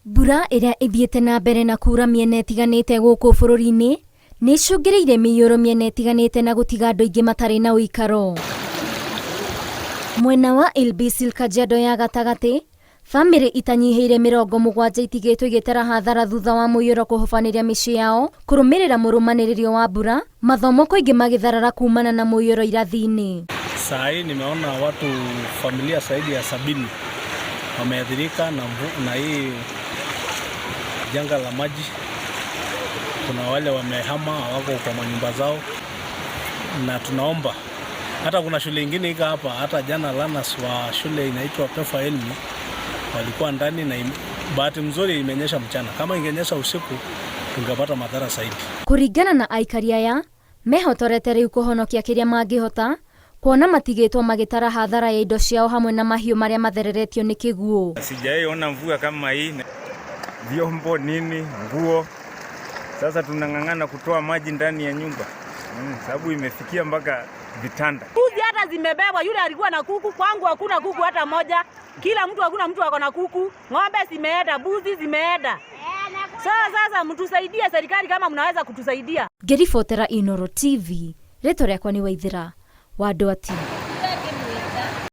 Mbura ĩrĩa ĩthiĩte na mbere na kuura mĩena ĩtiganĩte gũkũ bũrũri-inĩ nĩ ĩcũngĩrĩirie mĩiyũro mĩena ĩtiganĩte na gũtiga andũ aingĩ matarĩ na ũikaro. Mwena wa Ilbisil Kajiado ya gatagatĩ, bamĩrĩ itanyihĩire 70 itigĩtwo igĩtara hathara thutha wa mũiyũro kũhobanĩria mĩciĩ yao kũrũmĩrĩra mũrũmanĩrĩrio wa mbura, mathomo kũingĩ magĩtharara kumana na mũiyũro irathi-inĩ. Saa hii nimeona watu familia zaidi ya 70 wameathirika na, na hii janga la maji. Kuna wale wamehama hawako kwa manyumba zao, na tunaomba hata kuna shule ingine iko hapa, hata jana learners wa shule inaitwa Pefa Elmi walikuwa ndani na bahati mzuri imenyesha mchana. Kama ingenyesha usiku tungepata madhara zaidi. Kũringana na aikari aya, mehotorete rĩu kũhonokia kĩrĩa mangĩhota kuona matigĩtwo magĩtara hathara ya indo ciao hamwe na mahiũ marĩa mathereretio nĩ kĩguũ. Sijaiona mvua kama hii, vyombo nini, nguo. Sasa tunang'ang'ana kutoa maji ndani ya nyumba sababu imefikia mpaka vitanda. Mbuzi hata zimebebwa. Yule alikuwa na kuku, kwangu hakuna kuku hata moja. Kila mtu, hakuna mtu ako na kuku. Ng'ombe zimeenda, mbuzi zimeenda. Sasa mtusaidie serikali kama mnaweza kutusaidia. Ngĩribotera Inooro TV, rĩtwa rĩakwa nĩ Waithĩra wa Ndwati.